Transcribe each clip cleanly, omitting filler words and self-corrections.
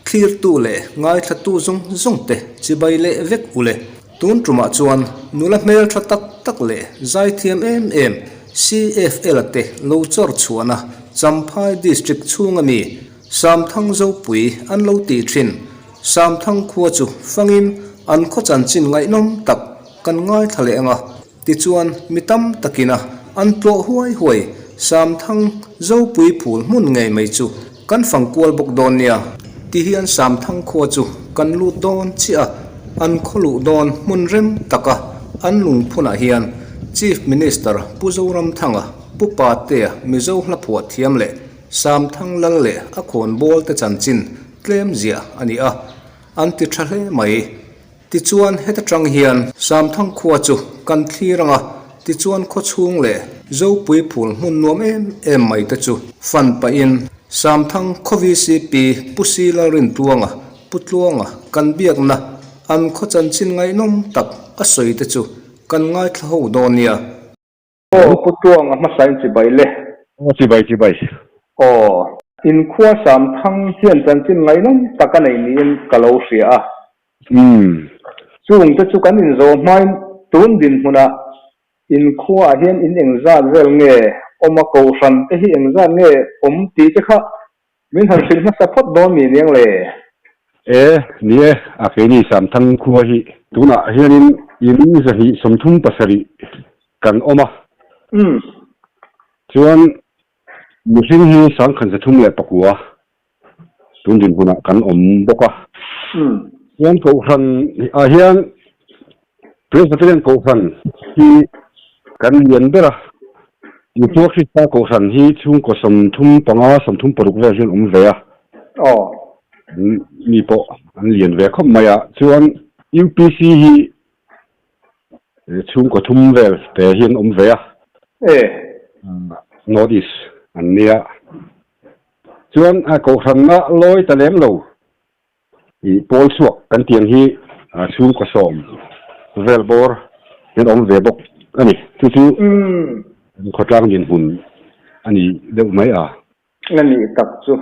Thlirtu leh ngaithlatu zawng zawng te chibai leh vek u le. Tun tumah chuan nula hmeltha tak tak leh zaithiam em em CFL te lo chawr chhuahna Champhai District chhunga mi Samthang Zopui an lo tih thin. Samthang khua chu fangin an khaw chanchin ngaihnawm tak kan ngaithla leh ang a. Tichuan mi tam takina an tlawh huai huai Samthang Zopui phul hmun ngei mai chu kan fang kual bawk dawn nia. Tihian Samthang khua chu kan lut dawn chiah a, an khaw luh dawn hmun rem taka an lungphunah hian Chief Minister Pu Zoramthanga, Pu Patea Mizo hla phuah thiam leh Samthang lal leh a khawnbawl te chanchin tlem ziah a ni a, an ti tha hle mai. Tichuan heta tang hian Samthang khua chu kan thlir ang a, tichuan khaw chhung leh Zopui phul hmun nuam em em mai te chu fan pahin Samthang khaw VCP Pu Sila Rintluanga, Pu Tluanga kan biakna an khaw chanchin ngaihnawm tak a sawi te chu kan ngaithla ho dawn nia. Aw Pu Tluanga hmasa in chibai le. Aw chibai chibai. Aw inkhua Samthang hian chanchin ngaihnawm tak a nei niin ka lo hria a. Umm. Chung te chu kan inzawh hmain tun dinhmunah inkhuaah hian in engzat vel nge awm a, kohhran te hi engzat nge awm tih te kha Min han hrilh hmasa phawt dawn mi niang le? E, ni e, a keini Samthang khua hi tunah hianin in 237 kan awm a. Umm. Chuan mihring hi 1139 tun dinhmunah kan awm bawk a. Umm. Chuan Kohhran ah hian Presbyterian Kohhran hi kan lian ber a, Isua Krista Kohhran hi chhungkaw 35, 36 vel hian awm ve a. Aw. Mi pawh an lian ve khawp mai a, chuan UPC hi chhungkaw thum vel te hian awm ve a. E. North East an nia. Chuan Kohhranna lawi ta lem lo. I pawl chhuak kan tih ang hi chhungkaw sawm vel bawr hian awm ve bawk a ni. Chu chu khawtlang dinhmun a ni deuh mai a. A nih tak chu.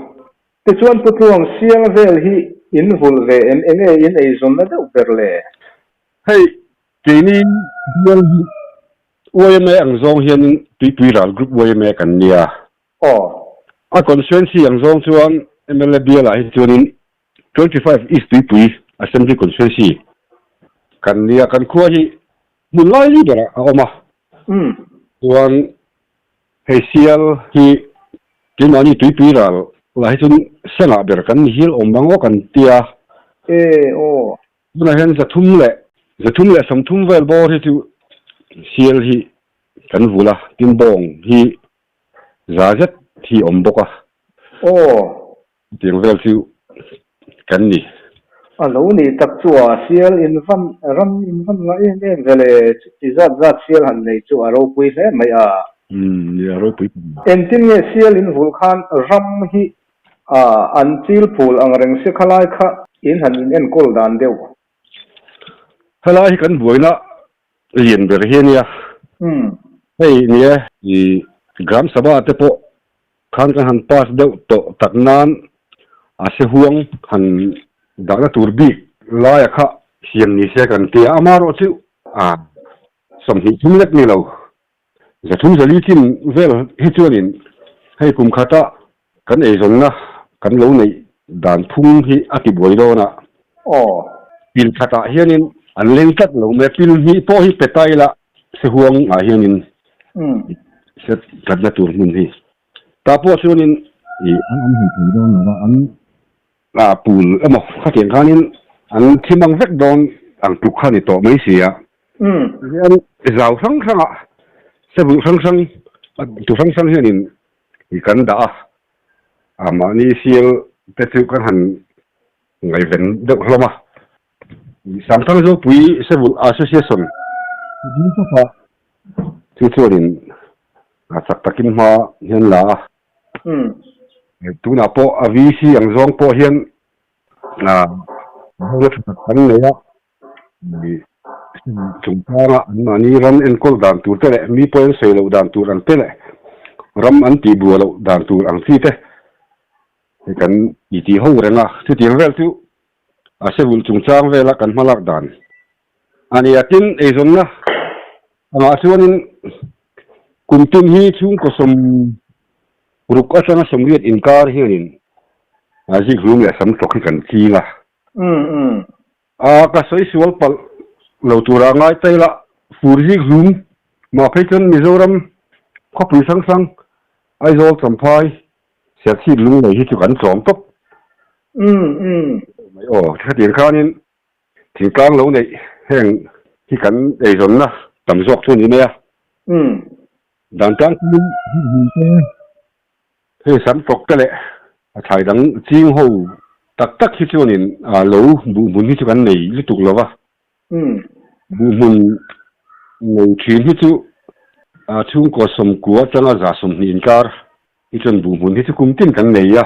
Tichuan Pu Tluang siang vel hi in vulh ve em? Enge in eizawnna deuh ber le? Hei keini bial hi yma ang zawng hianin Tuipui Ral Group yma kan nia. Aw. A constituency ang zawng chuan mla bialah hi chuanin 25 East Tuipui Assembly Constituency kan nia, kan khua hi hmun lai li berah a awm a. Chuan hei sial hi keimahni Tuipui ral lah hi chuan sengah ber kan ni hial awm ang aw kan tia. E aw. Tunah hian 330 vel bawr hi chu sial hi kan vul a, tin bawng hi Za zet hi awm bawk a. Aw. Tiang vel chu kan ni. A lo nih tak chu a sial in van ram in van ngah em em ve le, chuti zat zat sial han nei chu a ropui hle mai a. Umm nia ropui. Engtin nge sial in vulh khan ram hi an chil phul ang reng si khalai kha in han in enkawl dan deuh. Helai hi kan buaina lian ber hi a nia. Hei ni e, i Gram Sabha te pawh khan kan han pass deuh tawh tak nan a se huang han dahna tur bik laia kha siam ni se kan tia. Amaherawh chu a 20 thum lek ni lo, 300 zali chin vel hi chuanin hei kum khata kan eizawnna kan lo neih dan phung hi a ti buai dawn a. Aw. Pil khatah hianin an leng tlat lo mai a, pil hnih pawh hi pe ta ila Sehuang ah hianin se tlatna tur hmun hi tah pawh chuanin ih an awm hmuh thei dawn lo va, an a pul emaw khatiang khanin an thi mang vek dawn ang tluk kha ni tawh mai si a. Tihian zau hrang hrangah sebulh hrang hrang tu hrang hrang hianin i kan dah a, a mahni sial te chu kan han ngaihven deuh hlawm a. Samthang Zopui Civil Association chu chuanin a chak takin hma hian la a. Tunah pawh a VC ang zawng pawh hian a hmel tha tak kan nei a. Chungchanga anmahni ram enkawl dan tur te leh mi pawh an sawi loh dan tur ang te leh ram an tihbuah loh dan tur ang chi te kan titi ho reng a. Chutiang vel chu a sehulh chungchang vela kan hmalak dan a ni a. Tin, eizawnna angah chuanin kum tin hi chhungkaw sawmruk atanga sawmriat inkar hianin zikhlum leh samtawk hi kan ching a. A, ka sawi sual palh lo tura ngai ta ila, fur zik hlum mah phei chuan Mizoram khawpui hrang hrang, Aizawl, Champhai, Serchhip, Lunglei hi chu kan tlawm tawp mai aw. Khatiang khanin thingtlang lo neih heng hi kan eizawnna tam zawk chu a ni mai a. Dan tlangpuiin zik hlum te Hei sam tawk te leh a thlai dang ching ho tak tak hi chuanin lo buhhmun hi chu kan nei lutuk lo va. Buhhmun nei thin hi chu chhungkaw sawmkua atanga 120 inkar hi chuan buhhmun hi chu kum tin kan nei a.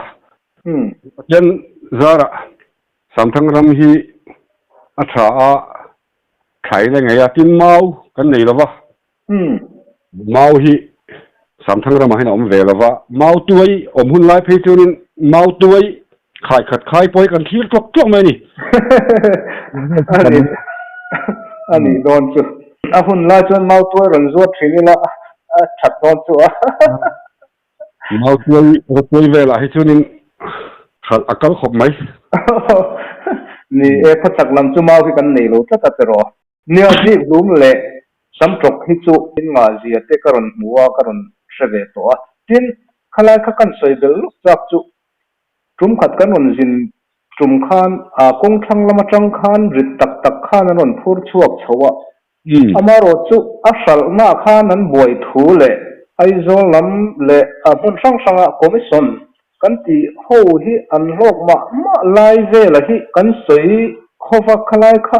Pathian zarah Samthang ram hi a tha a, thlai la ngei a, tin mau kan nei lo va. Mau hi Samthang ramah hian a awm ve lo va, mau tuai awm hun lai phei chuanin mau tuai khai khat khai pawh hi kan thlir tlawk tlawk mai a ni. A ni, a nih dawn chu. A hun lai chuan mau tuai rawn zuar thin ila a that dawn chu a. Mau tuai rawtuai velah hi chuanin hralh a kal khawp mai. Ni e, khawchhak lam chu mau hi kan nei lo tlat a tiraw. Nia zik hlum leh Samtawk hi chu in ngah zia te ka rawn hmu a, ka rawn hre ve tawh a. Tin, khalai kha kan sawi belh lawk chak chu tum khat kan rawn zin tum khan a kawng thlang lam atang khan rit tak tak khan an rawn phur chhuak chho a. Amaherawh chu a hralhna khan an buai thu leh Aizawl lam leh a hmun hrang hranga commission Kan tih ho hi an hlawk mah mah lai vela hi kan sawi khawva khalai kha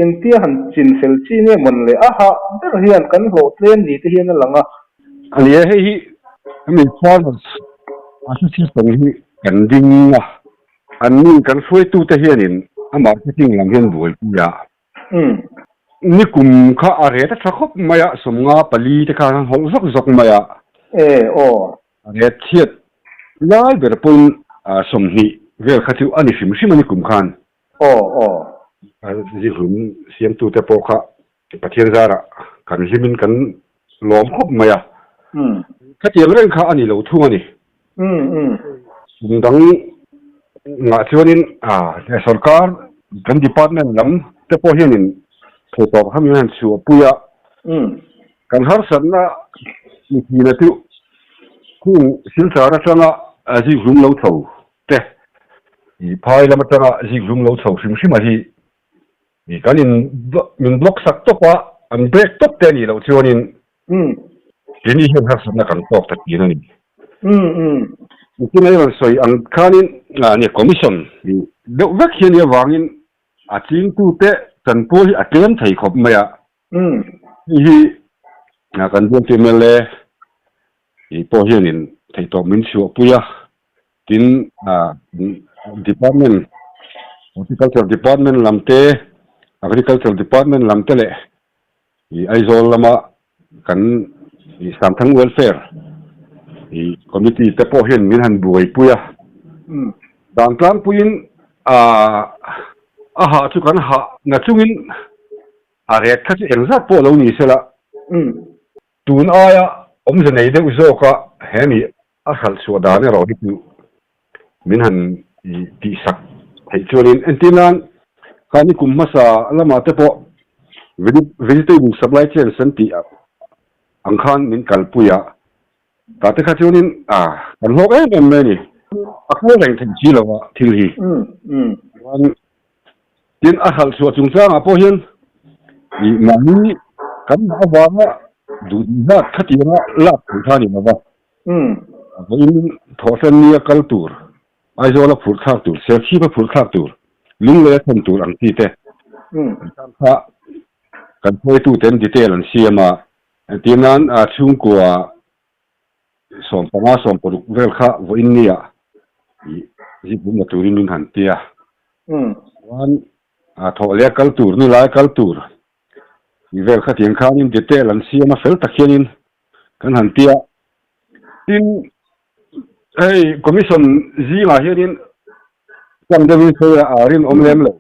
engtia han chin fel chi nge mawn le a hah ber hian kan hlawh tlem ni te hian a lang a. A ni e, hei hi hemi farmers association hi kan ding a, an ni kan hruaitute hianin a marketing lam hian buaipui a. Nikum kha a ret a tha khawp mai a, 54 te khan an hawlh zawk zawk mai a. E aw. A ret chhiat lai ber pawhin 20 vel kha chu a ni hrim hrim a ni kum khan. Aw aw. A zihlum siamtute pawh kha Pathian zarah kan hlimin kan lawm khawp mai a. Khatiang reng kha a ni lo thung a ni. Kum dang ngah chuanin sorkar kan department lam te pawh hianin thawhtawp kha min han chhuahpui a. Kan harsatna mithina chu khung Silchar atanga zikhlum lo chho te, phai lam atanga zikhlum lo chho hrim hrima hi kan in min block sak tawp a, an break tawp te a nih loh chuanin keini hian harsatna kan tawk ta thin a ni. Nitin a rawn sawi ang khanin commission deuh vek hi a nih avangin a chingtute chanpual hi a tlem thei khawp mai a. Hei hi kan bialtu mla pawh hianin theihtawp min chhuahpui a, tin department horticulture department lam te, agriculture department lam te leh Aizawl lama kan Samthang Welfare committee te pawh hian min han buaipui a. Dan tlangpuiin a hah chu kan hah na chungin A rek kha chu engzat pawh lo ni sela, tun aia awmze nei deuh zawka he mi a hralh chhuah dan erawh hi chu min han tihsak theih chuanin entir nan kha ni kum hmasa lamah te pawh vegetable supply chains an tih ang khan min kalpui a, tah te kha chuanin kan hlawk em em mai a ni. A kal reng theih si lo a thil hi. Chuan Tin, a hralh chhuah chungchangah pawh hian ih mahni kan mah avanga duh duh zat khatianga lak theih kha a ni lo va. Vawiin thawhhlen nia kal tur, Aizawla phurh thlak tur, Serchhipa phurh thlak tur, Lungleia thlen tur ang chi te an kha kan hruaituten detail an siam a. Entir nan chhungkua 15, 16 vel kha vawiin nia ih zip bum la turin min han ti a. Chuan thawh leh a kal tur, nilai a kal tur. Tih vel khatiang khanin detail an siam a fel tak hianin kan han ti a. Tin, hei commission zingah hianin tlang deuhin sawi a rinawm lem lo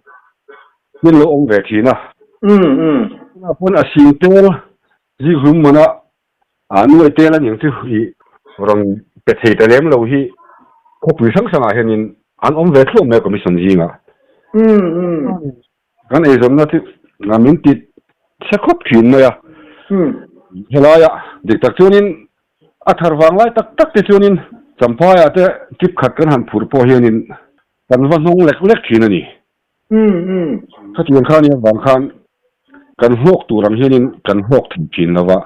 min lo awm ve thin a. Tunah pawn a sing tel zikhlum mana a nuai tel a ning chu i rawn pe thei ta lem lo hi khawpui hrang hrangah hianin an awm ve thluah mai a commission zingah. Kan eizawnna chu min ti chhe khawp thin mai a, helaia dik tak chuanin a thar vang lai tak tak te chuanin Champhaiah te trip khat kan han phurh pawh hianin kan va hnawng lek lek thin a ni. Khatiang khan i avang khan kan hlawk tur ang hianin kan hlawk thei thin lo va,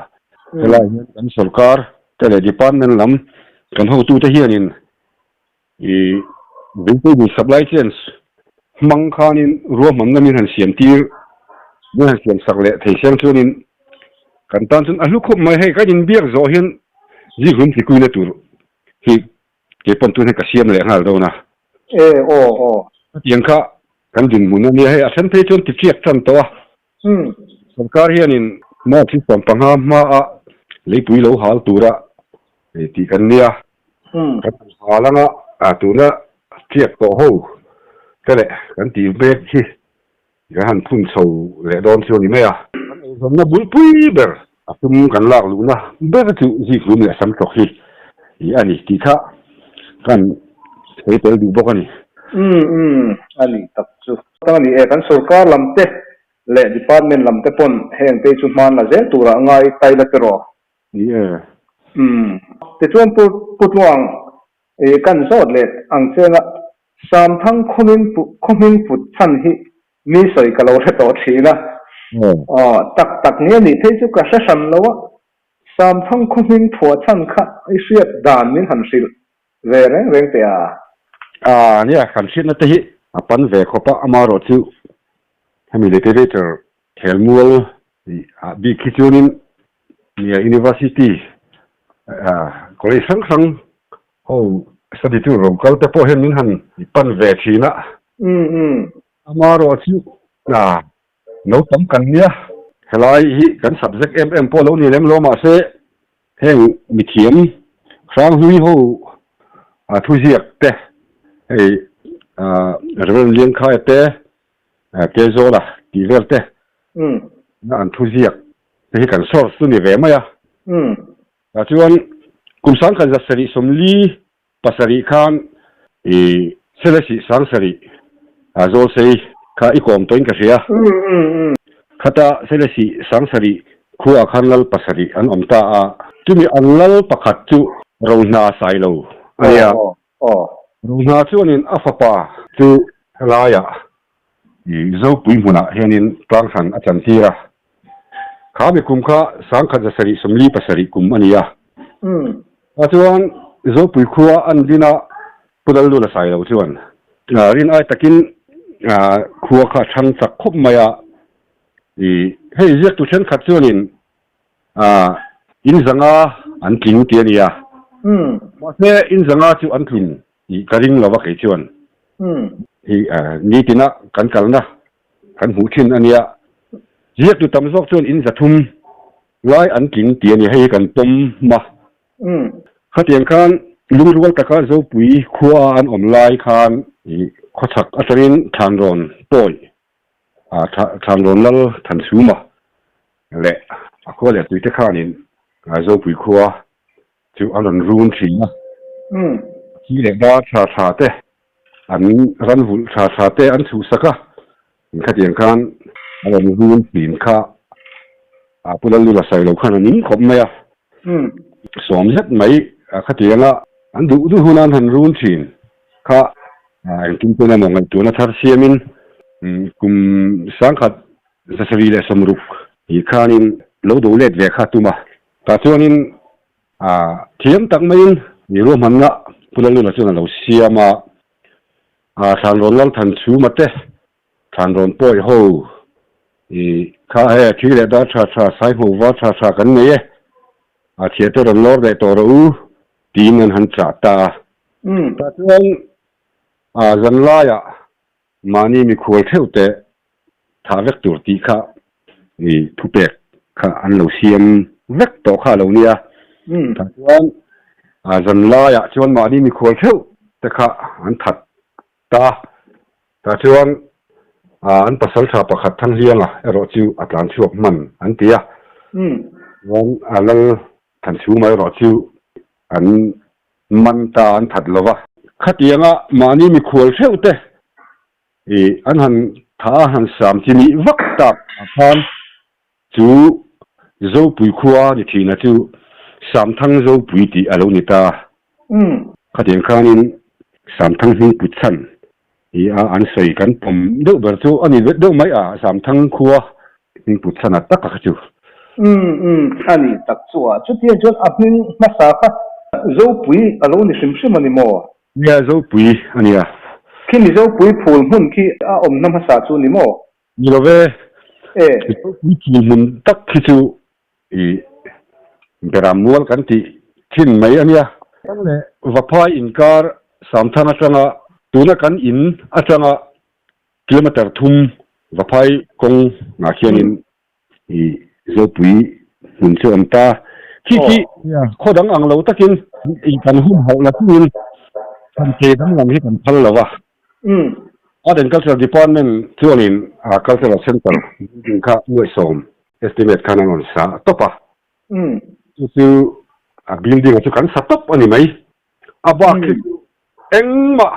helai hian kan sorkar te leh department lam kan hotute hianin I vegetable supply chains hmang khanin ruahmanna min han siam tir, min han siam sak leh thei siang chuanin kan tan chuan a hlu khawp mai. Hei kan inbiak zawh hian zikhlum tikuina tur hi kei pawn tun hian ka siam leh nghal dawn a. E aw aw. Hetiang kha kan dinhmun a nia hei a then phei chuan tichiak tan tawh a. Sorkar hianin March hi 15 hmaa leipui lo hal tura tih kan nia. Kan hal anga tuna tiak tawh ho te leh kan tih mek hi kan han phun chho leh dawn chu a ni mai a. Kan eizawnna bulpui ber a tum kan lak luhna ber chu zikhlum leh samtawk hi a ni tih kha kan sawi tel duh bawk a ni. A ni tak chu. A ni e, kan sorkar lam te leh department lam te pawn heng te chu hman la zel turah ngai tai la tiraw? Ni e. Umm. Tichuan Pu Pu Tluang i kan zawt leh ang chenga Samthang khawmin pu khawhming put chhan hi mi sawi ka lo hre tawh thin a. Aw tak tak nge nih phei chu ka hre hran lo a. Samthang khawhming phuah chhan kha i hriat dan min han hrilh Ve reng reng teh a. A nia, kan hriatna te hi a pan ve khawp a, amaherawh chu hemi literature khelmual ah bik hi chuanin nia university college hrang hrang ho study tur rawn kal te pawh hian min han pan ve thin a. Amaherawh chu Naupang kan nia. Helai hi kan subject em em pawh lo ni lem lo mahse heng mithiam Hranghlui ho thuziak te hei Reverend Liangkhaia te Kezawla tih vel te an thuziak te hi kan source chu ni ve mai a. Tah chuan kum 1740 Pasarih khan i Selesih Sangsarih a Zawlsei kha i kawm tawhin ka hria. Khata Selesih Sangsarih khuaah khan lal pasarih an awm ta a. Chumi an lal pakhat chu Rohna Sailo a nia. Rohna chuanin a fapa chu helaiah I Zopui hmunah hianin tlanghran a chantir a. Kha mi kum kha 1747 kum a ni a. Tah chuan Zopui khua an din a, Pu Lallula Sailo chuan rin ai takin khua kha a chhang chak khawp mai a. I hei ziaktu thenkhat chuanin in zanga an tling ti a ni a. Mahse in zanga chu an tlin Tih ka ring lo a kei chuan. Hi nitina kan kalna kan hmuh thin a nia. Ziaktu tam zawk chuan in zathum lai an tling tih a ni. Hei hi kan pawm a. Khatiang khan lungrual taka Zopui khua an awm lai khan khawchhak atangin Thlanrawn pawi Thlanrawn Lal Thanchhuma leh a khua leh tuite khanin Zopui khua chu an rawn run thin a, thi leh dar tha tha te, an ran vulh tha tha te an chhuhsak a, khatiang khan a rawn run thin kha a Pu Lallula Sailo khan a ning khawp mai a, sawm zet mai khatianga an duh duh hun an han run thin kha engtin pawn emaw ngaihtuahna thar siamin kum 1760 hi khanin lo do let ve kha tum a. Tah chuanin thiam tak maiin mi ruahmanna Pu Lalnuna chuan a lo siam a, Thlanrawn Lalthanchhuma te, Thlanrawn Pawi ho i kha he thi leh dar tha tha, Saihmo var tha tha kan nei e, a thiate rawn lawr leh tawh rawh u tiin an han chah ta a. Tah chuan zanlaiah Mahni mikhual theuh teh thah vek tur tih kha I thupek kha an lo siam vek tawh kha a lo nia. Tah chuan zan laiah chuan mahni mikhual theuh te kha an that ta. Tah chuan an pasal tha pakhat Thanghlianga erawh chu a tlan chhuak hman an ti a. Chuan Lal Thanchhuma erawh chu an man ta an that lo va. Khatianga mahni mikhual theuh te I an han tha a han sam chi nih vak tak ah khan chu Zopui khua ni thina chu Samthang Zopui tih a lo ni ta. Khatiang khanin Samthang hming put chhan i a an sawi kan pawm deuh ber chu a ni deuh mai a, Samthang khua hming put chhan a tak a kha chu. A ni tak chu a, chutiang chuan a hming hmasa kha Zopui a lo ni hrim hrim a ni maw? Nia, Zopui a nia. Khi Mizopui phul hmun khi a awmna hmasa chu ni maw? Ni lo ve. E. Mizopui phul hmun tak khi chu i Beram mual kan tih thin mai a nia. Kan leh Vaphai inkar Samthang atanga tuna kan in atanga kilometer thum Vaphai kawng ah khianin I Zopui hmun chu awm ta. Khi khi khaw dang ang lo takin i kan hun hauh la chungin than thei danglam hi kan phal lo va. Art and Cultural Department chuanin Cultural Centre building kha nuaihsawm estimate khan an rawn sa tawp a. Chu chu a building chu kan sa tawp a ni mai. A bak khi chu engmah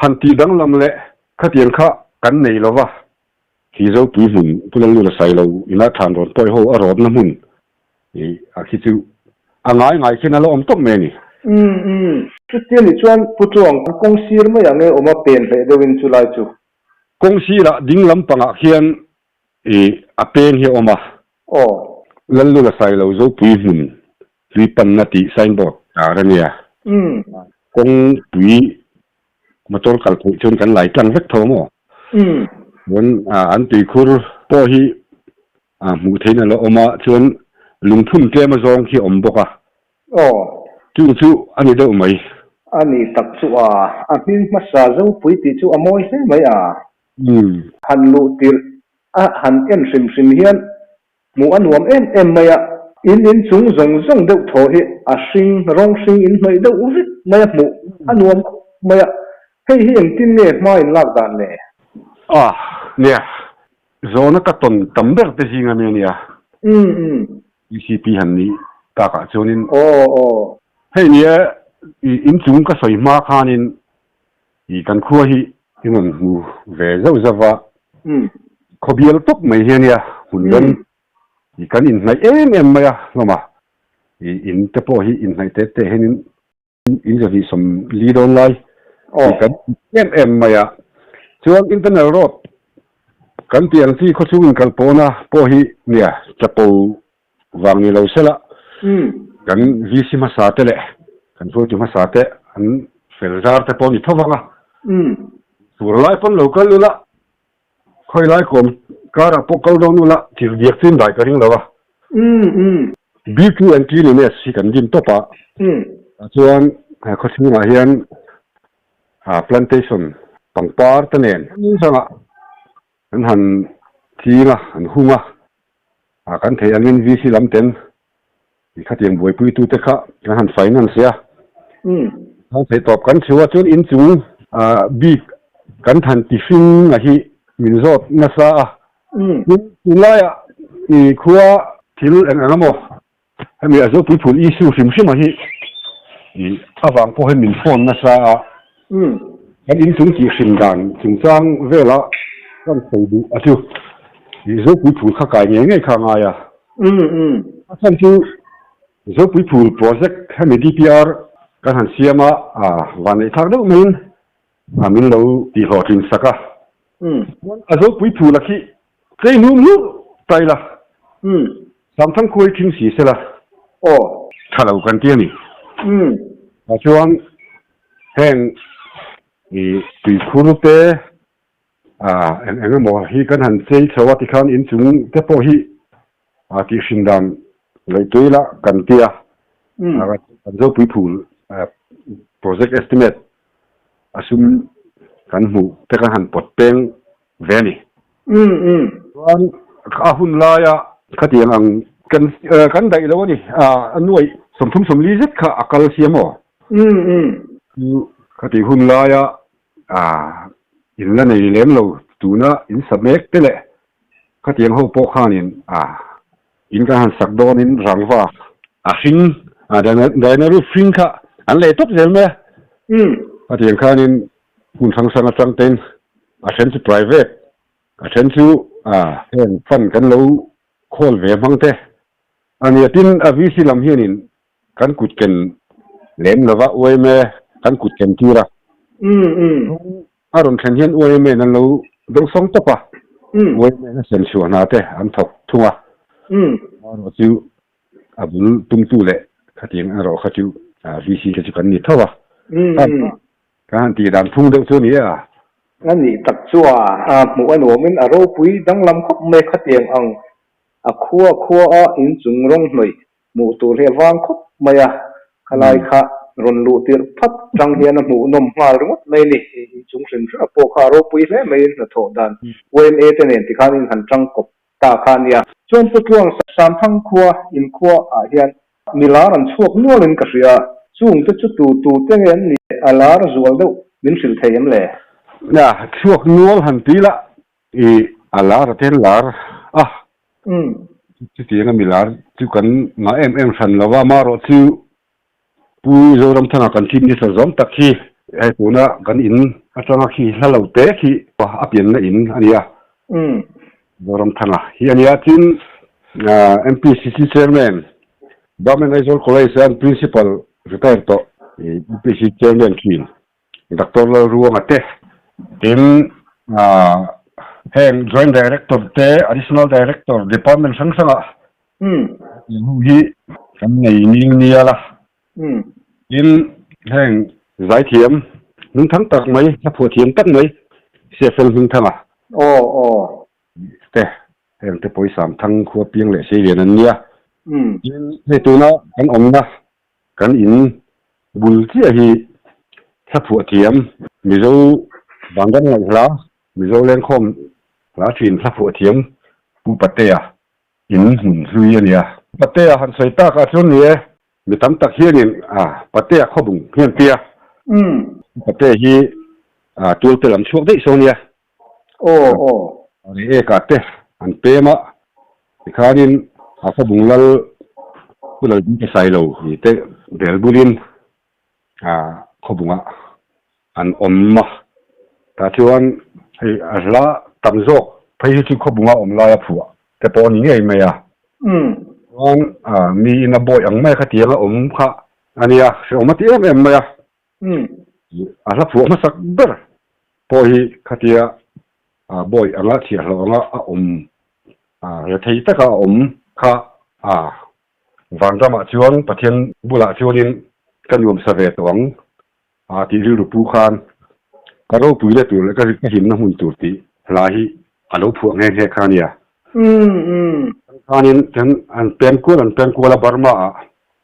han tih danglam leh khatiang kha kan nei lo va. Khi Zopui hmun Pu Lalnula Sailo ina thlan rawn pawi ho a rawtna hmun i a khi chu a ngai ngai khian a la awm tawp mai a ni. Umm umm. Chutia ni chuan Pu Chuang kawng sir mai ang e awm a pen hleh deuhin chu lai chu. Kawng sirah ding lampangah khian i a peng hi a awm a. Aw. Lalnula Sailo Zopui hmun hlui panna tih signboard tar a nia. Umm. Kawngpui Motor kal theih chuan kan lai tlang vek tho maw? Chuan an tuikhur pawh hi hmuh theihin a la awm a, chuan lungphun tlem a zawng khi a awm bawk a. Aw. Chung chu a ni deuh mai. A ni tak chu a, a hming hmasa Zopui tih chu a mawi hle mai a. Han luh tirh a han en hrim hrim hian Hmuh a nuam em em mai a, in in chung zawng zawng deuh thaw hi a hring, rawng hring in hnawih deuh vek mai a hmuh a nuam khawp mai a, hei hi engtin nge hma in lak dan le? Ah, nia, zawhna ka tawn tam ber te zing ami a nia. Umm umm. UCP han nih takah chuanin. Aw aw. Hei nia, i in chung ka sawi hma khanin I kan khua hi i rawn hmu ve zauh zauh va, khawbial tawp mai hi a nia, hmun rem i kan inhnaih em em mai a hlawm a, i in te pawh hi inhnaih teh teh hianin in zahnih 40 dawn lai i kan em em mai a, chuan internal road kan tih ang chi khawchhung inkal pawhna pawh hi nia chapo Vang ni lo sela, kan VC hmasa te leh kan hruaitu hmasa te an fel zar te pawh a ni tho vang a. Fur lai pawn lo kal ula, khawi lai kawm karah pawh kal dawn ula, thil biak chu in dai ka ring lo a. BQ and cleanliness hi kan din tawp a, chuan khawchhungah hian plantation pangpar te nen hrangah an han ching a, an hung a. A kan theih angin VC lam ten i khatiang buaipuitute kha kan han finance a. Kan theih tawp kan chhu a, chuan inchung bik kan than ti hring a hi min zawt nasa a. Tin, tunlaiah i khua thil eng eng emaw Hemi a Zopui phul issue hrim hrim a hi i avang pawh hian min phone nasa a, kan inchung tih hrim dan chungchang vela kan sawi duh a chu i Zopui phul kha kai ngei ngei kha a ngai a. A chhan chu Zopui phul project hemi DPR kan han siam a, vanneih thlak deuh maiin a min lo tihhlawhtlin sak a. Chuan a Zopui phul a khi tlei hnum hlur ta ila. Samthang khuai thing si sela. Aw. Tha lo kan ti a ni. Tah chuan heng i tuikhur te eng eng emaw hi kan han chei chho a tikhan inchung te pawh hi tihhrin dan ngaihtuah ila kan ti a. Kan Zopui phul project estimate a sum kan hmuh te kan han pawt peng ve a ni. Chuan. a hun laia khatiang ang kan kan daih lo a ni. A nuaih 30 40 zet kha a kal sia maw? Chu khatih hun laia in la nei lem lo tuna in sa mek te leh khatiang ho pawh khanin in kan han sak dawnin rangva a hring Diana roof hring kha an lei tawp zel mai a. Khatiang khanin hmun hrang hrang atang tein a then chu private a then chu heng fund kan lo khawl ve hmang te a nia. Tin, a VC lam hianin kan kut ken lem lova yma kan kut ken tir a. A rawn thlen hian yma in an lo dawngsawng tawp a, yma in a sem chhuah hna te an thawk thung a. Amaherawh chu a bul tumtu leh khatiang erawh kha chu VC te chu kan ni tho a. Kan han tih dan phung deuh chu a ni a. A nih tak chuan a hmuh a nuamin a ropui danglam khawp mai khatiang ang a khua khua a inchung rawng hnawih Hmuh tur hi a vang khawp mai a, khalai kha rawn luh tirh phat tang hian a hmuhnawm nghal ringawt mai a ni. Inchung hrim hrim a pawh kha a ropui hle mai in hnathawh dan yma te nen tikhan in han tang kawp ta kha a nia. Chuan Pu Tluang Samthang khua inkhua ah hian mi lar an chhuak nual in ka hria, chung te chu tu tu te nge an nih a lar zual deuh min hrilh thei em le? Nia, chhuak nual han ti la, I a lar a ten lar a, chutiang a mi lar chu kan ngah em em hran lo va, amaherawh chu Pu Zoramthanga kan Chief Minister zawm tak hi hei tuna kan in atanga khi hla lo te khi a pianna in a nia, Zoramthanga hi a nia. Tin, MPCC Chairman, Government Aizawl College an Principal retire tawh MPCC Chairman thin Doctor Lalruanga te, tin heng Joint Director te, Additional Director, Department hrang hrangah ho hi kan nei ning nial a. Tin, heng zaithiam hmingthang tak mai, hla phuahthiam tak mai, CFL hmingthanga te, heng te pawisa thang khua piang leh sei lian an nia. Tin, hei tuna kan awmna Kan in bul chiah hi thla phuah thiam Mizo Vanram ngaih hla, Mizo lengkhawm hla thin thla phuah thiam Pu Patea in hmun hlui a nia. Patea han sawi tak ah chuan ni e, mi tam tak hianin Patea khawbung hian tia. Pu Patea hi tualte lam chhuak daih sawn nia. Aw aw. Reiek ah te an pem a, tikhanin a khawbung lal Pu Lalbika Sailo ni te bel bulin khawbung ah an awm a, tah chuan hei a hla tam zawk phei hi chu khawbunga awm laia phuah te pawh a ni ngei mai a. Chuan miin a bawi ang mai a khatiang a awm kha a nia, hrehawm a ti em em mai a. A hla phuah hmasak ber pawh hi khatia bawi anga chhiahhlawh anga a awm rethei taka a awm kha vanramah chuan Pathian bulah chuanin ka nuamsa ve tawh ang tih rilru pu khan ka ropui leh tur leh ka hlimna hmun tur tih hla hi a lo phuah nghe nghe kha a nia. Khanin an pem kual an pem kual a Burma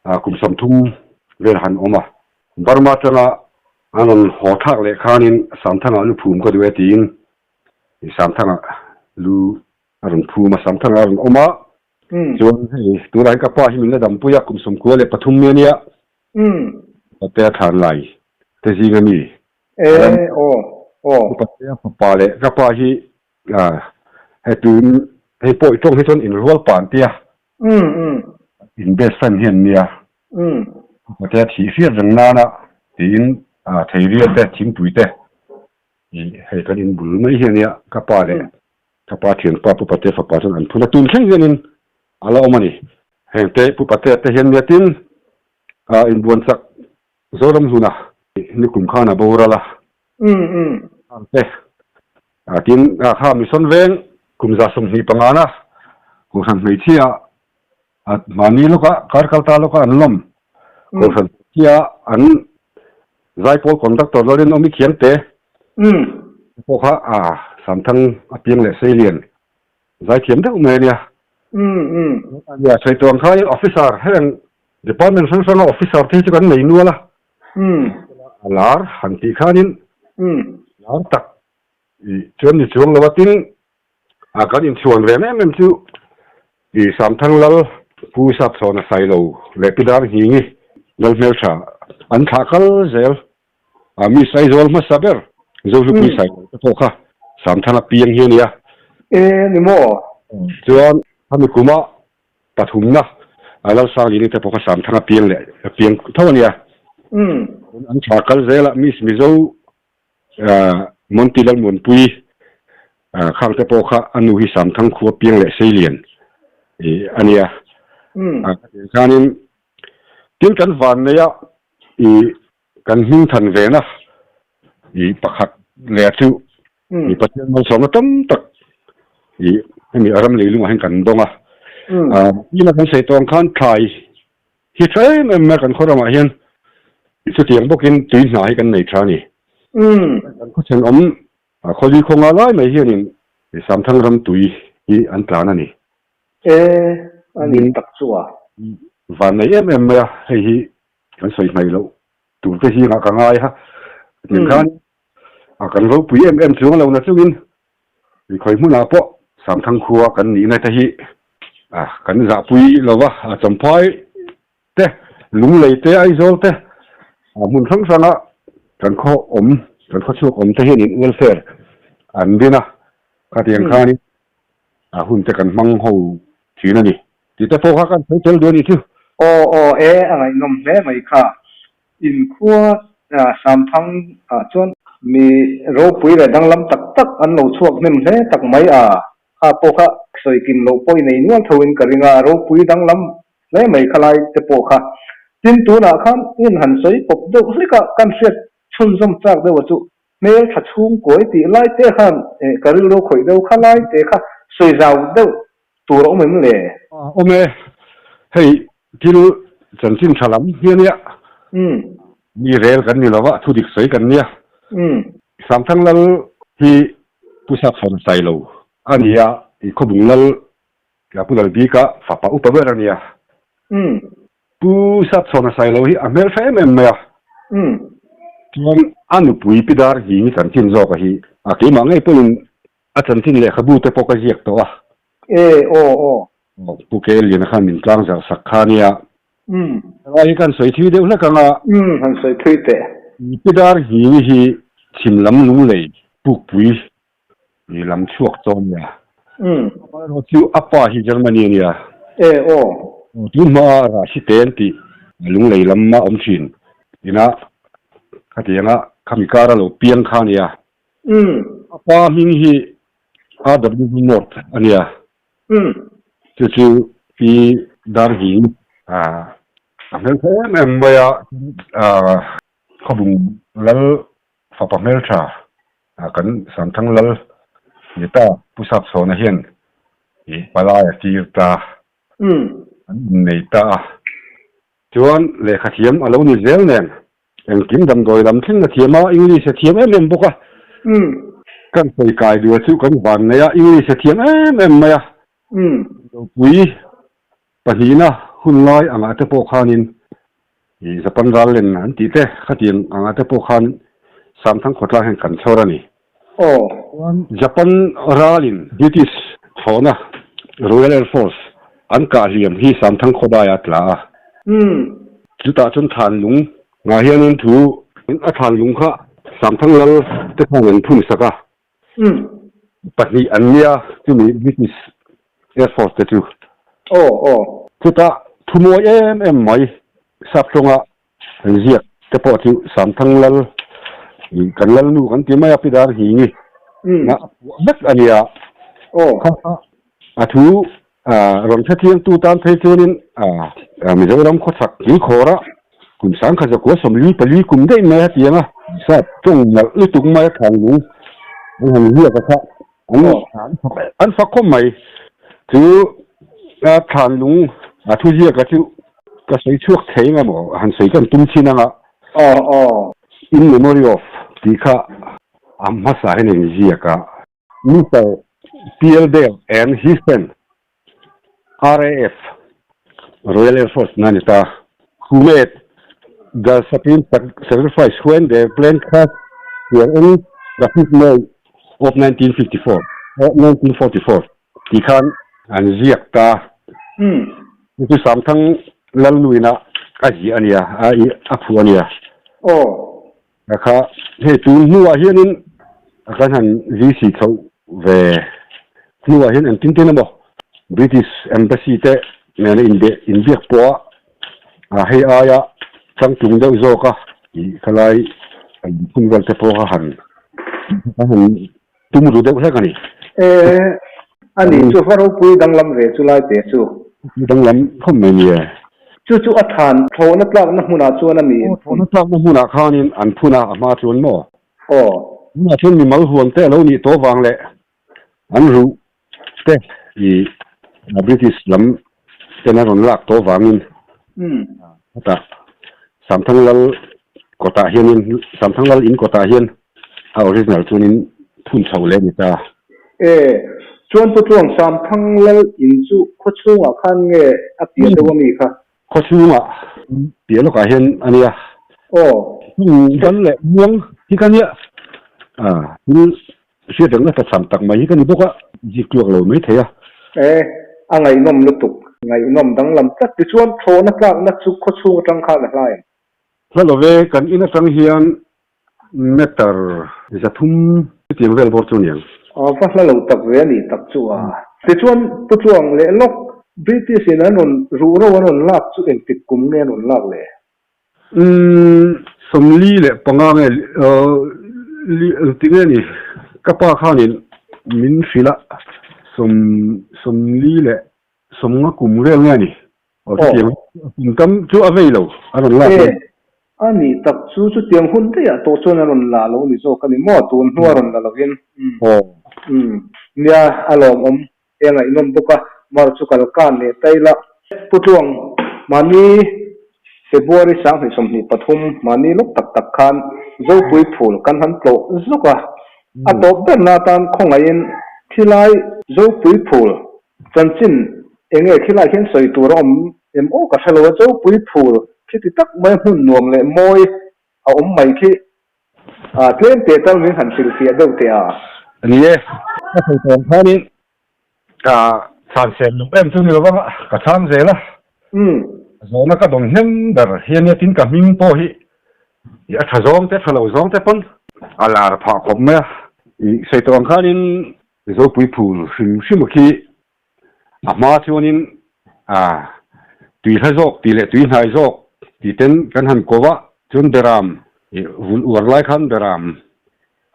ah kum 30 vel han awm a. Burma atanga an rawn haw thlak leh khanin Samthanga lu phum ka duh e tiin Samthanga lu a rawn phum a, Samthanga a rawn awm a, chuan hei tunah hian ka pa hi min la dampui a, kum 93 mi a nia, Patea thlan lai te zing a mi, Patea fapa leh ka pa hi hei tun hei pawh i tawng hi chuan inrual pa an tia, in best friend hi an nia. Patea thih hriat reng nana tiin theiria te thingpui te hei kan in bul mai hi ania ka pa leh ka pa thianpa Pu Patea fapa chuan an phun a tun thleng hianin a la awm a ni. Heng te Pu Patea te hian nia tin inbuan chak Zoram hluna nikum khan a boral a. Te tin kha Mission Veng kum 25 na Kohhran hmeichhia A mahni lawkah kar kal ta lawkah an lawm. Kohhran hmeichhia an zaipawl conductor lawrin awm i thiam te pawh kha a Samthang a piang leh Seilian zaithiam deuh mai a nia. Nia sawi tuang khain officer heng department hrang hranga officer te hi chu kan nei nual a. A lar han tih khanin lar tak chuan ni chuang lo a tin. A kan inchhuan ve em em chu i Samthang Lal Pu Sapchhawna Sailo leh Pi Darnghing-i Lal hmeltha an thlah kal zel a, Miss Aizawl hmasa ber Zohlupui Sailo te pawh kha Samthanga piang hi a nia. E ni maw? Chuan khami kuma pathumna Lalsanglini te pawh kha Samthanga piang leh piang tho a nia. An thlah kal zel a, Miss Mizo Monty Lalmuanpui khang te pawh kha a nu hi Samthang khua piang leh Seilian a nia. Khanin tin kan van nei a i kan hming than ve na i pakhat leh chu i Pathian malsawmna tam tak i hemi a ram leilungah hian kan dawng a. Ina kan sawi tawng khan thlai Hi tha em em mai kan khaw ramah hian chutiang bawkin tui hna hi kan nei tha a ni. Kan khaw thenawm khawli khaw nga lai mai hianin Samthang ram tui hi an tlan a ni. E, a ni tak chu a. Van nei em em mai a, hei hi kan sawi hmaih loh tur te zingah ka ngai a. Tiang khan kan ropui em em chuang lo na chungin khawi hmunah pawh Samthang khua kan nihna te hi kan zahpui lo va, Champhai te, Lunglei te, Aizawl te hmun hrang hranga kan khaw awm, kan khaw chhuak awm te hianin welfare an din a, khatiang khanin a hun te kan hmang ho thin a ni tih te pawh kha kan sawi tel duh a nih chu. Aw aw e, a ngaihnawm hle mai kha. Inkhua Samthang ah chuan mi ropui leh danglam tak tak an lo chhuak hnem hle tak mai a, kha pawh kha sawi kim loh pawh i nei nual tho in ka ring a, ropui danglam hle mai kha lai te pawh kha. Tin tunah khan in han sawi pawp deuh hlek a, kan hriat chhunzawm chak deuh a chu hmel tha chhungkuai tih lai te khan ka rilru khawih deuh kha lai te kha sawi zau deuh tur a awm em le? Awm e, hei thil chanchin tha lam hi a nia. Mi rel kan ni lova, thu dik sawi kan nia. Samthang Lal hi Pu Sapchhawn Sailo a ni a, i Khawbung Lal Pu Lalbika fapa upa ber a nia. Pu Sapchhawn Sailo hi a hmeltha em em mai a. Chuan a nupui Pi Darhing chanchin zawka hi a keimah ngei pawhin A chanchin lehkhabu te pawh ka ziak tawh a. E, aw, aw. Pu Ke Liana khan min tlang zarh sak kha nia. Umm. Helai hi kan sawi thui deuh hlek ang a. Umm, han sawi thui teh. Pidar Hing hi chhim lam lunglei pukpui lam chhuak tawh a nia. Umm. Amaherawh chu a pa hi Germany a nia. E, aw. Tun hmaa Rahsi te an tih lunglei lam a awm thin. Ina khatianga khami kara lo piang kha a nia. Umm. A pa hming hi RW North a nia. Umm. Chu chu Pi Darhing a hmeltha em em mai a, Khawbung Lal fapa hmeltha kan Samthang Lal ni ta Pu Sapchhawna hian palai a tir ta. Umm. An innei ta a. Chuan lehkhathiam a lo ni zel nen Engkim damdawi lam thleng a thiam a, English a thiam em em bawk a. Kan sawi kai duh a chu kan van nei a, English a thiam em em mai a. Dopui pahnihna hun lai angah te pawh khanin Japan ral len an tih te khatiang angah te pawh khan Samthang khawtlang hian kan chhawr a ni. Aw. Chuan Japan ralin British thlawhna Royal Air Force an kah hliam hi Samthang khawdaiah a tla a. Chutah chuan thlanlung ngah hianin thu a thlanlung kha Samthang lal te khan an phun sak a. Pahnih an nia chumi British Air Force te chu. Aw aw. Chutah thu mawi em em mai Saptawnga An ziak te pawh chu Samthang Lal kan Lalnu kan ti mai a, Pidar Hingi na a phuah vek a nia. Kha a thu rawn hrethiangtu tan phei chuanin Mizoram khawchhak Tuikhawra kum sangkhat zakua 44 kum daih mai a tiang a, sap tawng nalh lutuk mai a thlanlung an han ziak a kha. An fak khawp mai. Chu thlanlung a thuziaka chu ka sawi chhuak thei eng emaw han sawi kan tum thin anga. In memory of tih kha a hmasa hian a inziak a. Mister PL Dev and his friend RAF, Royal Air Force na ni ta, who made the supreme sacrifice when their plane crashed here in the 5th May of 1954. 1944 tih khan an ziak ta. Chu chu Sangthang Lalnuina a ziah a nia, a phuh a nia. Aw. A kha hei tun hnuah hianin kan han VC chhoh ve hnuah hian engtin tin emaw British Embassy te nena inbiak pawha a hei aia changtlung deuh zawk a tih khalai a inphun vel te pawh kha han a han tum ru deuh hlek a ni. E, a ni chu va ropui danglam ve chu lai te chu. Danglam khawp mai ni e. Chu chu a than thlawhna tlakna hmunah chuan a mi in phun. Thlawhna tlakna hmunah khanin an phun a, a hma chuan maw? Aw. Hmunah chuan mimal huan te a lo nih tawh vang leh An ruh te i British lam ten a rawn lak tawh vangin hetah Samthang Lal kawtah hianin Samthang Lal in kawtah hian a original chuanin phun chhoh leh a ni ta. E, chuan Pu Tluang, Samthang Lal in chu khawchhungah khan nge a piah deuh a mi kha? Khawchhungah piah lawkah hian a nia. Aw. Hmun dal leh muang hi ka nia. A, thil hriat rengna tlachham tak mai hi ka ni bawk a, zik tluak lo mai thei a. E, a ngaihnawm lutuk. Ngaihnawm danglam tlat. Tichuan, thlawhna tlakna chu khawchhung atang khan a hla em? Hla lo ve, kan in atang hian Meter 300 chutiang vel bawr chu a ni ang. A va hla lo tak ve a nih tak chu a. Tichuan Pu Chuang leh lawk British in an rawn ruh ro an rawn lak chu engtik kum nge an rawn lak le? Umm 45 nge engti nge ni ka pa khanin min hrilh a 45 kum vel nge ni Aw chutiang kum tam chu a vei lo a rawn lak E, a nih tak chu chutiang hun daihah tawh chuan a rawn la lo ni zawk a ni maw? Tun hnua rawn la lovin. Aw. Umm, nia a lawmawm e ngaihnawm bawk a, mar chu kal kan leh ta ila. Pu Tluang, mahni February 2023 mahni lawk tak tak khan Zopui phul kan han tlawh zawk a, a tawp berna atan khawngaihin thilai Zopui phul Chanchin, eng nge khilai hian sawi tur a awm em aw ka hre lo a, Zopui phul khiti tak mai hmun nuam leh mawi a awm mai khi tlem teh tal min han hrilhfiah deuh teh a. Ni e, ka sawi tawh ang khanin ka chhan sel luk em chu ni lo vang a, ka chhang zel a. Zawhna ka dawn hnem ber hi ania tin ka hming pawh hi a tha zawng te tha lo zawng te pawn a lar phah khawp mai a. I sawi tawh ang khanin Zopui phul hrim hrim khi a hma chuanin tui hla zawk tih leh tui hnai zawk tih ten kan han ko a, chuan beram vulh uar lai khan beram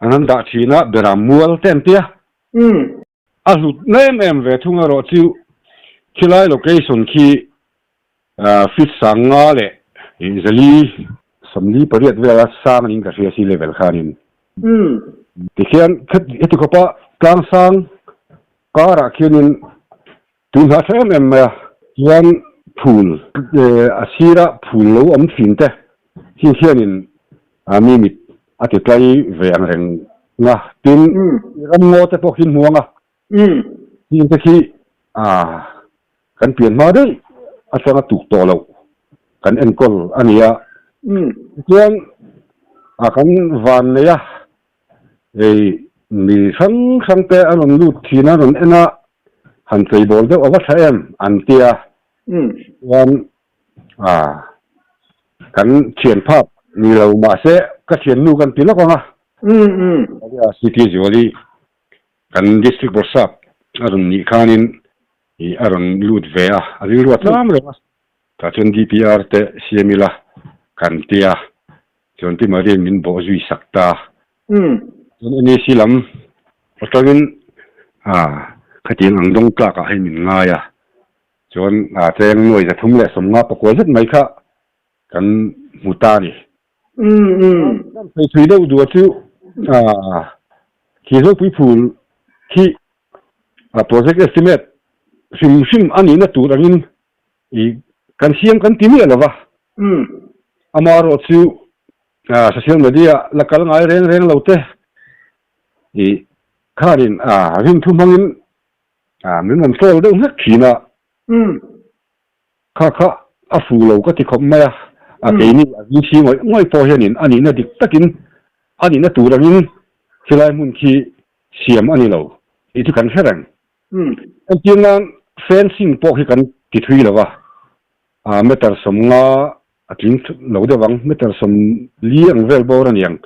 an han dah thin a, beram mual te an ti a. A hlut em em ve thung erawh chu khilai location khi Feet 5000 leh 448 vela sang niin ka hria sea level khanin. Tikhian heti khawpa tlang sang karah khianin tui hna tha em em mai a. Chuan phul a sira phul lo awm thin te hi hianin mi mit a ti tlai ve ang reng a. Tin, ramngaw te pawh khi an hmu ang a. Heng te khi kan pian hma daih atanga tuk tawh loh kan enkawl a ni a. Tichuan kan van nei a, hei mi hrang hrang te an rawn lut thin a, an rawn en a, han cheibawl deuh a va tha em an ti a. Chuan kan thian phak ni lo mahse ka thiannu kan ti lawk ang a, City Zuali Kan District Bawrhsap a rawn nih khanin ih a rawn lut ve a, a rilru a tlam reng a, tah chuan DPR te siam ila kan ti a, chuan Pi Mariain min bawh zui sak ta. Chuan NEC lam atangin ah khatiang ang dawng tlakah hei min ngai a, chuan ah cheng nuai 350 pakua zet mai kha kan hmu ta a ni. Kan sawi thui deuh duh chu khi Zopui phul khi project estimate hrim hrim a nihna tur angin kan siam kan ti miah lo va. Amaherawh chu social media la kal ngai reng reng lo te khanin rinthu hmangin min rawn troll deuh hlek thin a. Kha kha a fu lo ka ti khawp mai a, a keini a VC ngawih ngawih pawh hianin a nihna dik takin a nihna tur angin khilai hmun khi siam a ni lo. tih chu kan hre reng. Entir nan fencing pawh khi kan ti thui lo a, meter 50 a tling lo deuh ang, meter 40 ang vel bawr a ni ang,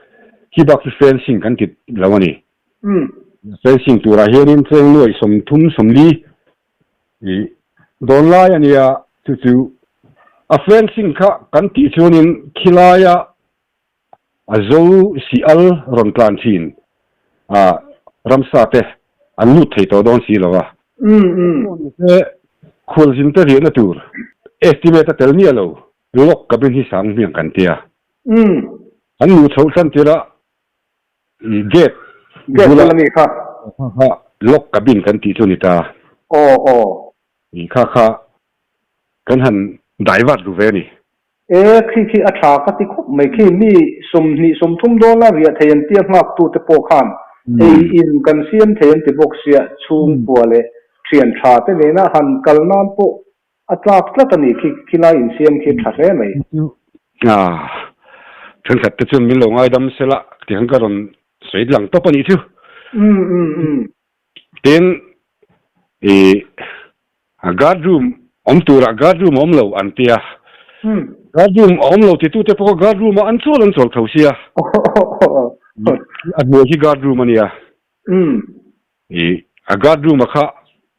khi bak chu fencing kan ti lo a ni. Fencing turah hianin cheng nuaih 30 40 ih dawn lai a nia, chu chu a fencing kha kan tih chuanin khilaia A zo si al rawn tlan thin a, ramsa te an lut thei tawh dawn si lo a. Mahse, khualzin te riahna tur estimate a tel miah lo, log cabin hi sang hmiang kan tia. An luh chhoh hlan tirah gate bula kha kha log cabin kan tih chu a ni ta. Kha kha kan han divert ru ve a ni. E, khi khi a tha ka ti khawp mai khi, mi 20 30 dawn la riah thei an tia nghaktute pawh khan ei in kan siam thei an ti bawk sia, chhungkua leh thian tha te nena han kal nan pawh a tlak tlat a ni khi, khilai insiam khi tha hle mai. Thenkhat te chuan min lo ngaidam sela tih khan ka rawn sawi lang tawp a nih chu. Tin, i guard room awm turah guard room a awm lo an ti a. Guard room a awm lo titute pawh kha guard room ah an chawl an chawl tho sia. A hnuai khi guard room a nia. I a guard room a kha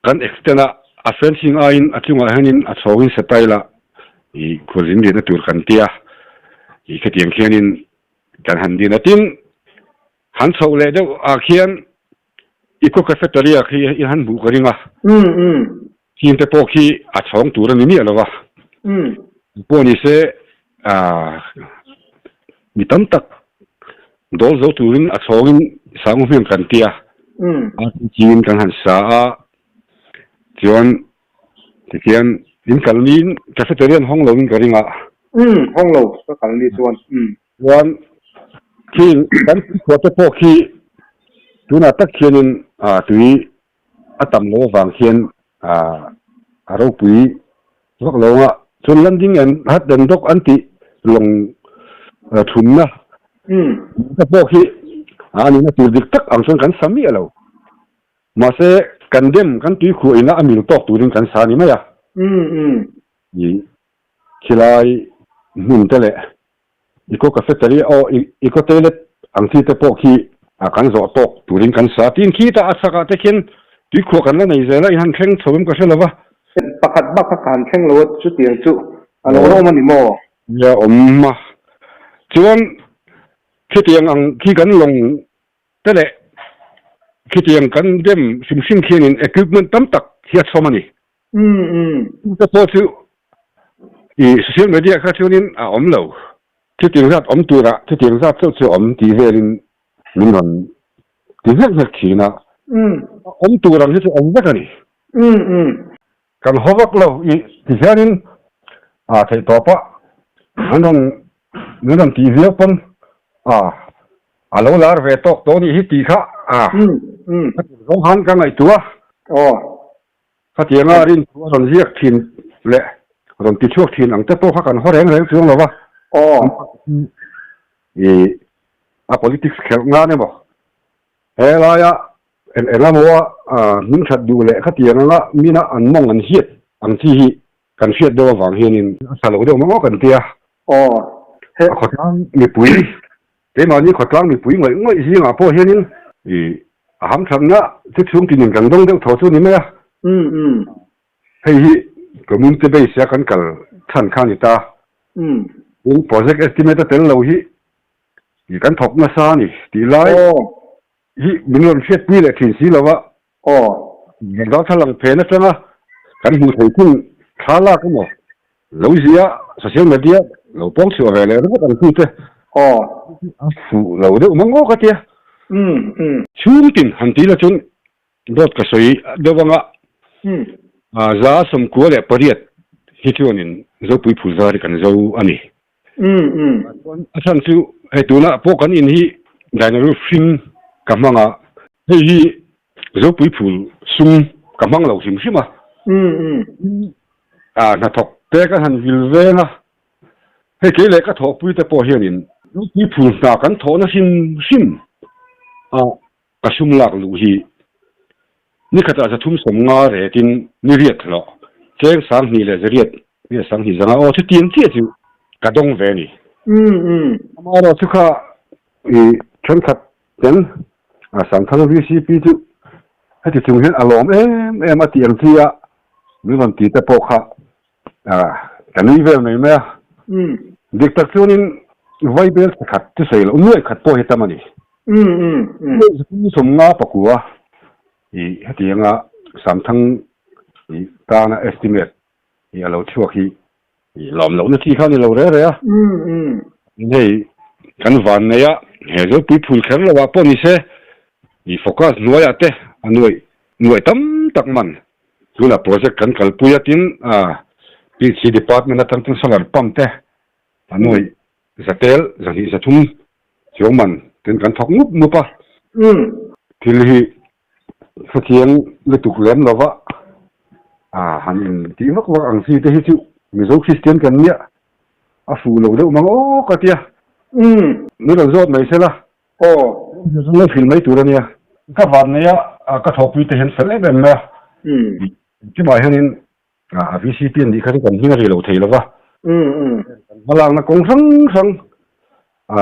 kan extend a, a fencing aiin a chungah hianin a chhawngin style a i khualzin riahna tur kan tia. I khatiang khianin kan han din a. Tin, Han chhoh leh deuh ah khian Eco Cafeteria khi i han hmuh ka ring a. Thim te pawh khi a chhawng tur a ni miah lo va. Pawh ni se mi tam tak dawl zo turin a chhawngin sangu hmel kan ti a. Chingin kan han sa a, chuan tikhian in kal niin cafeteria an hawng loin ka ring a. Hawng lo ka kal ni chuan. Chuan khi kan tuikhuah te pawh khi tunah tak khianin tui a tam loh avang khian a ropui vak lo ang a. Chuan landing and hut and dock an tih lawng thumna te pawh khi a nihna tur dik tak ang chuan kan sa miah lo. Mahse kan dem kan tuikhuah ina a mil tawk turin kan sa ni mai a. Khilai hmun te leh Eco Cafeteria aw Eco Toilet ang chi te pawh khi kan zawh tawk turin kan sa. Tin khitah a chhakah te khian tuikhuah kan la nei zel a, in han thleng chho em ka hre lo va. Pakhat bak kha ka han thleng lo a, chutiang chu a lo la awm a ni maw? Nia awm a. Chuan khitiang ang khi kan lawng te leh khitiang kan dem hrim hrim khianin equipment tam tak hi a chhawm a ni. Chute pawh chu i social media kha chuanin a awm lo. Chutiang zat awm turah chutiang zat chauh chu awm tih velin min rawn ti nghek nghek thin a. A awm tur ang hi chu awm vek a ni. Kan haw vak lo i ti hianin a theih tawp a, an rawn min rawn tih viau pawn a a lo lar ve tawk tawh anih hi tih kha a zawng khan ka ngaihtuah a. Khatianga rin thu a rawn ziak thin leh rawn ti chhuak thin ang te pawh kha kan haw reng reng chuang lo va. I a politics khelh ngan emaw he laia eng eng emaw a hming that duh leh khatiang anga mina an mawng an hiat ang chi hi kan hriat deuh avang hianin a tha lo deuh mawng kan tia. A khawtlang mipui Keimahni khawtlang mipui ngawih ngawih zingah pawh hianin i a hamthatna chu chhung tinin kan dawng deuh tho chu a ni mai a. Hei hi community base a kan kal chhan kha a ni ta. Tin, project estimate a tel lo hi i kan thawk nasa a ni tih lai hi min rawn hriatpui leh thin si lo va. Aw. Darthlalang phen atanga kan hmuh theih hun thla lak emaw lo zia social media lo pawng chhuah ve leh ringawt ang tute Aw. A fuh lo deuh mang awk a tia. Umm umm. Chhung tin han ti la chuan dawt ka sawi deuh anga 98 hi chuanin Zopui Phulzar hi kan zo a ni. A chhan chu hei tunah pawh kan in hi Dynaroof hring ka hmang a, hei hi Zopui phul sum ka hmang lo hrim hrim a, hnathawk te kan han vil veng a, hei kei leh ka thawhpui te pawh hianin Zopui phul hna kan thawhna hrim hrim a ka sum lak luh hi. Ni khatah 350 retin ni riat hlawh cheng 2000 leh zariat nge 2000 zanga aw chutiang chiah chu ka dawng ve a ni. Amaherawh chu kha i thenkhat ten Samthang VCP chu heti chung hian a lawm em em a tih ang chi a min rawn ti te pawh kha ka nui vel mai mai a. Dik tak chuanin Vaibel thakhat chu sawi loh nuaih khat pawh hi tam a ni. 359 i hetianga Samthang i tana estimate i a lo chhuak hi i lawm lohna chi kha a ni lo reh reh a. Hei kan van nei a, he Zopui phul kher lo ah pawh ni se i focus hnuaiah te a nuaih nuaih tam tak man tunah project kan kalpui a tin PHC department atang chuan solar pump te a nuaih Zatel 200 300 chuang man ten kan thawk ngup ngup a. Thil hi hrethiang lutuk lem lova a han in tih vak vak ang chi te hi chu Mizo Kristian kan nia a fuh lo deuh mang aw ka tia. Ni lo zawt mai sela. Aw. Lo hrilh mai tur a nia. Ka van nei a ka thawhpui te hian fel em em mai a. Engkimah hianin A VCP an nih kha chu kan hming a ri lo thei lo va. Kan hmalakna kawng hrang hrang a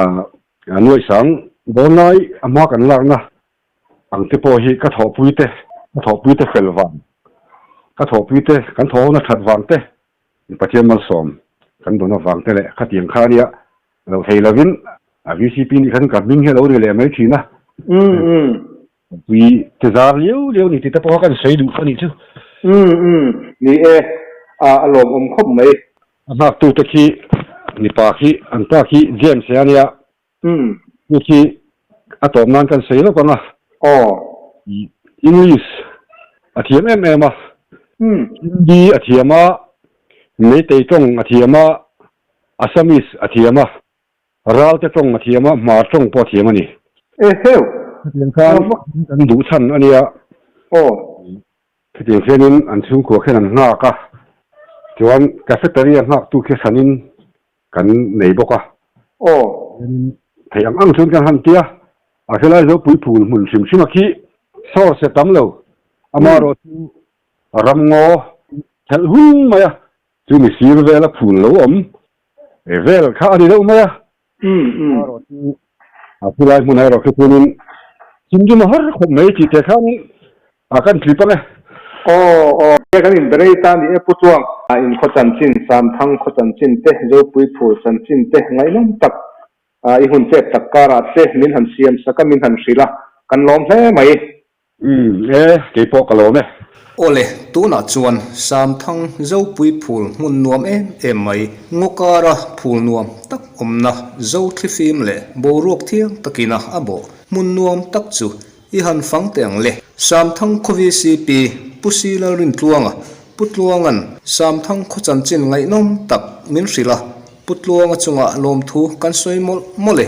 nuaihsang dawn lai a hma kan lakna ang te pawh hi ka thawhpui te, ka thawhpui te fel vang, ka thawhpui te kan thawhhona that vang te, Pathian malsawm kan dawn avang te leh khatiang kha a nia lo thei lovin a VCP nih kha chu ka hming hi a lo ri leh mai thin a. Pui te zar liau liau ni tih te pawh kha kan sawi duh a nih chu. Umm umm ni e, a a lawmawm khawp mai. A nghaktu te khi mipa khi an pa khi James a nia. Umm. Chu khi a tawp nan kan sawi lawk ang a. Aw. English a thiam em em a. Umm. Hindi a thiam a, Meitei tawng a thiam a, Assamese a thiam a. Ralte tawng a thiam a, hmar tawng pawh a thiam a ni. Eheu! Hetiang khan kan duh chhan a nia. Aw. Hetiang khianin an chhungkua khian an nghak a, chuan cafeteria nghaktu khi hranin kan nei bawk a. Aw. Hianin theih ang ang chuan kan han ti a, a helai Zopui phul hmun hrim hrim a khi source a tam lo, amaherawh chu ramngaw thelh hun mai a, Chu mi sir vela phul lo awm vel kha a ni deuh mai a. Erawh chu a chulai hmunah erawh khi chuanin chimdum a har khawp mai tih te khan a kan tlip ang e. Aw aw e kan inberei ta ni e Pu Chuang. In khaw chanchin, Samthang khaw chanchin te, Zopui phul chanchin te ngaihnawm tak i hun chep tak karah te min han siam sak a min han hrilh a, kan lawm hle mai. Umm e, kei pawh ka lawm e. Awle, tunah chuan Samthang Zopui phul hmun nuam em em mai, Ngawkara phul nuam tak awmna Zo thlifim leh boruak thiang takina a bawh hmun nuam tak chu i han fang teh ang le. Samthang khaw VCP Pu Si Lalrintluanga, Pu Tluanga'n Samthang khaw chanchin ngaihnawm tak min hrilh a, Pu Tluanga chungah lawmthu kan sawi mawlh mawlh e.